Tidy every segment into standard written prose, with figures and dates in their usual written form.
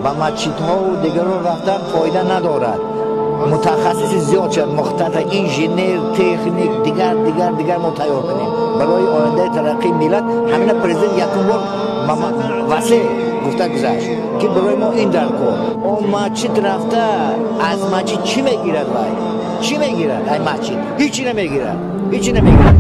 Ба масҷидҳову дигарон рафтан фоида надорад. Мутахассиси зиёд шад, мухтаса инженер, техник, дигар, дигар, дигар мо тайёр кунем барои ояндаи тараққии миллат. Ҳамина президент якум бор васеъ гуфта гузашт, ки барои мо ин дар кор. Он масҷид рафта аз масҷид чӣ мегирад? Вай чӣ мегирад? Ай масҷид ҳичи намегирад, ҳичи намегирад.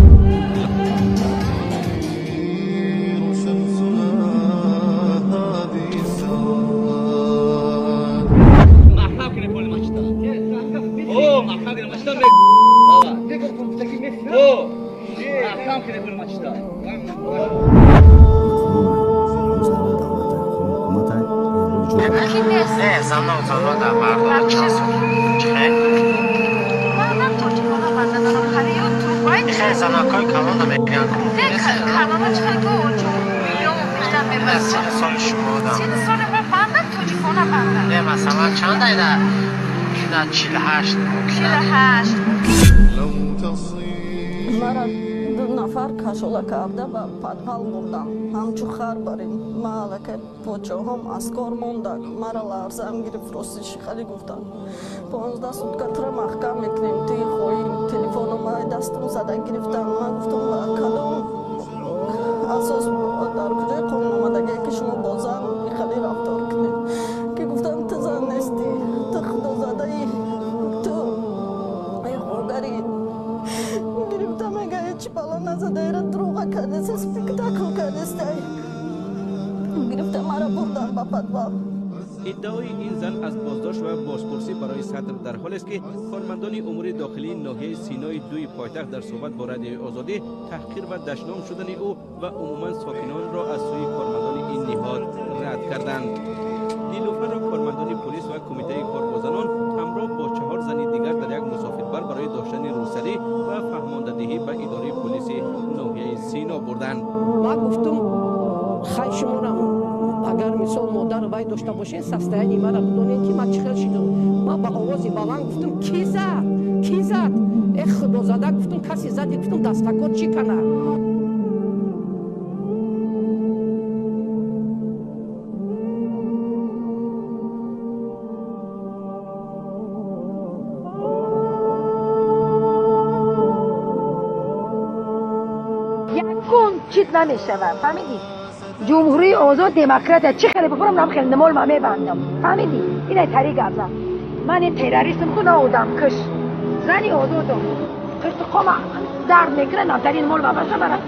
Мара ду нафар кашола карда ба подвал бурдам, ҳамчу хар барем. Ма аллакай почоҳом аз кор монда, мара ларзаам гирифт. Ростиши хали гуфтам, 15 сутка тура маҳкам мекунем, ту хоҳӣ. Телефоном ай дастам зада гирифтам. Ман гуфтам, ба кадом асос, дар куҷои қонун омадагие, ки шумо бо зан хали рафтор кунед? Ки гуфтам, ту зан нестӣ, ту худозадаӣ, ту иғвогарӣ. Гирифта мега, ҳечи бало назадаира, дурӯға кардеста, спектакл кардестай. Гирифта мара бурдан ба подвал. Иддаои ин зан аз боздошт ва бозпурсӣ барои сатр дар ҳолест, ки кормандони умури дохилии ноҳияи Синои дуи пойтахт дар суҳбат бо Радиои Озодӣ таҳқир ва дашном шудани ӯ ва умуман сокинонро аз сӯи кормандони ин ниҳод рад карданд. Нилуфарро кормандони полис ва кумитаи кор бо занон ҳамроҳ бо 4 зани дигар дар як мусофирбар барои доштани рӯсарӣ ва фаҳмондадиҳӣ ба идораи полиси ноҳияи Сино бурданд. Ман гуфтум, хай, шуморам агар мисол модар вай дошта бошед, состояние мара бидонед, ки ман чӣ хел шидам. Ман ба овози баланд гуфтум, ки зад, ки зад? Э, худозада, гуфтум, касе зади, гуфтум, дастакор чӣ кана? Якун чиз намешавад, фаҳмидӣ? Ҷумҳурии озод, демократия, чӣ хеле бихӯрам, нам хеле мол ма мебандам, фаҳмидӣ? Инай тари гап зад. Ман ин террористм ку, на одамкуш, зани озодам. Қиртиқома дард мекунад, намтарин мол ма баша мара.